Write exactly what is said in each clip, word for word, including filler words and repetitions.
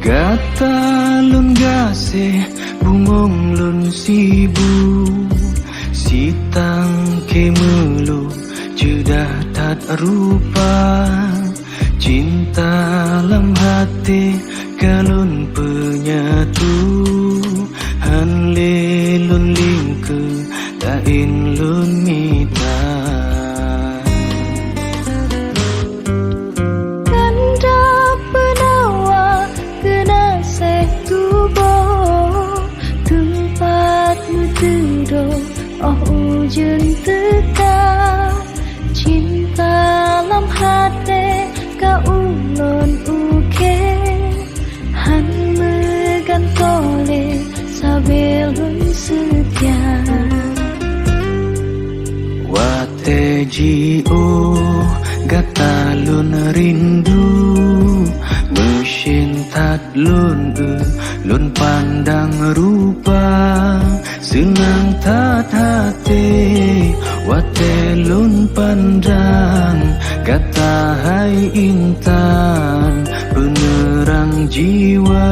Gata lôn gaséh, bungöng lôn sibu, sitang keu meulôh ceudah that rupa. Cinta lam até ka lôn peunyatu, hán lé lôn lingkeue laén lôn mita. Kanda peunawa keunaséh tuboh, teumpat meuteudôh óh ujeuen teuka. Cinta lam até ka ulôn ukée, hán meugantoe lé sabe lôn seutia. Watée jiôh gata lôn rindu, meusyén that lôn eu, lôn pandang rupa. Seunang that até watée lôn pandang gata hai intan peuneurang jiwa.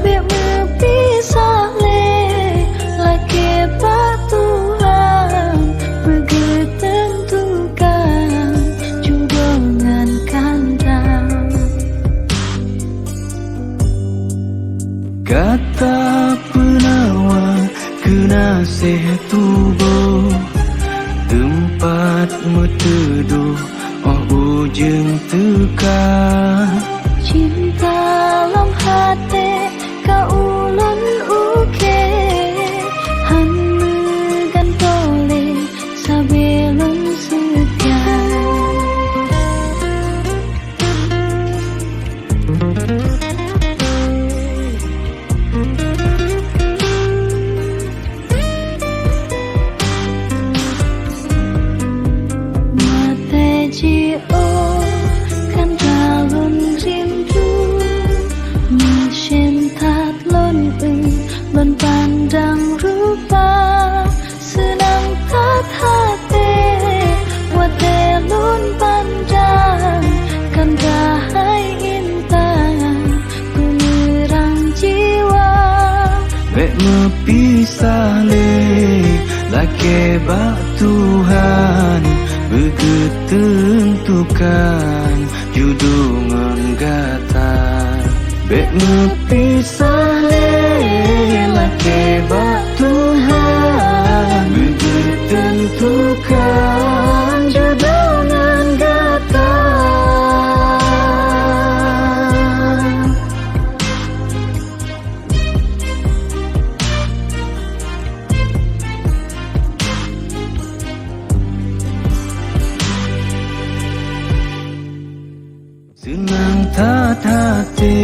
Bék meupisah lé lakée bak Tuhan, beugeuteuntukan judoe ngon kanda. Gata peunawa keunaséh tuboh, teumpat meuteudôh óh ujeuen teuka. Cinta lam até ka ulôn ukée, hán meugantoe lé sabe lôn seutia. Watée jiôh kanda lôn rindu, meusyén that lôn eu, lôn pandang rupa. Seunang that até watée lôn pandang kanda hai intan peuneurang jiwa. Bék meupisah lé lakée bak Tuhan, beugeuteuntukan judoe ngon gata. Bék meupisah lé lakée bak Tuhan, beugeuteuntukan judoe ngon gata. Seunang that até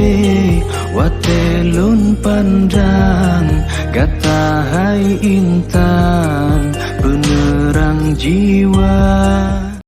watée lôn pandang gata hai intan peuneurang jiwa.